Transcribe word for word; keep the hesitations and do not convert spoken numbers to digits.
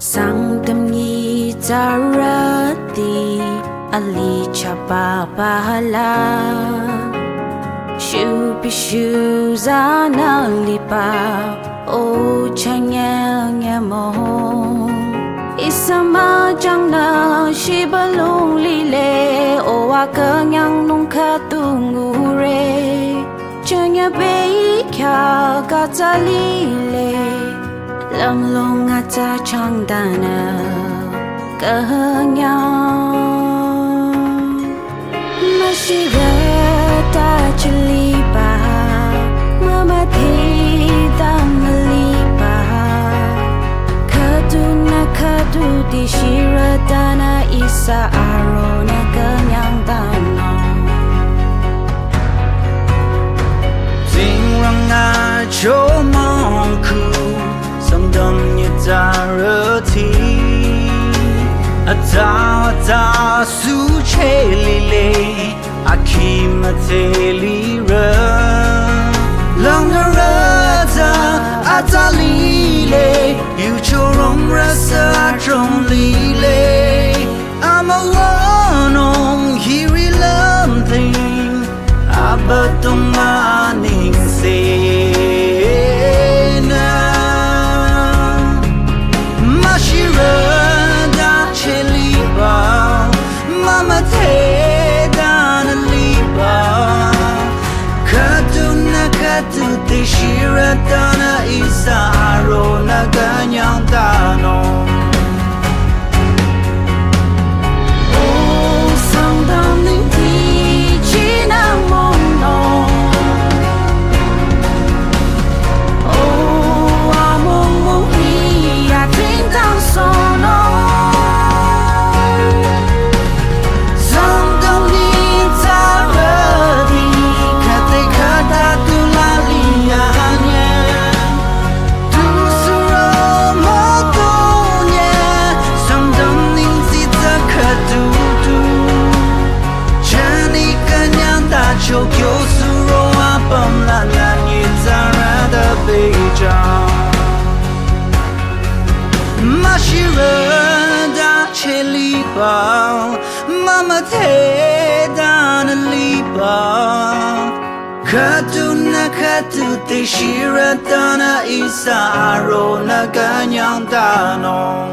Sangtam nyitsarüti alichah papa la, shüpi shüzanü liba, o chanyel nyümong. Ihsa müchangnü shibülung lile, o akünyangnung khüdu ngure. Chanyü bekhyah khüta lile, lümlong atsa changdanü künyang. Müshirüta chiliba, mümüdhedang liba. Khüdunü khüdu te shirütanü ihsa aronü künyangtanung. Tsingrang achomang khu, Sangtam nyitsarüti. Atsa atsa suche lile, akhi mütse lirü. Langnürü atsa atsa lile, yuchorong rüsü achong lile. Amüwanung hiri lümting, abüdong anengsenü. Müshirüta chiliba, mümüdhedanü liba. Khüdunü khüdu te shirütanü ihsa aronü künyangtanung. O Sangtam ningti chinü monung. O among mung hi atingdang sonung. Sangtam nyitsarüti, khüte khüta tu lali anyang. Tu suro mütonye, Sangtam ningti tsü khüdu tu. Chani künyangtacho kyo suro apüm lanü nyitsarüti bejang. Müshirüta chiliba, mümüdhedanü liba. Khüdunü khüdu te shirütanü ihsa aronü künyangtanung.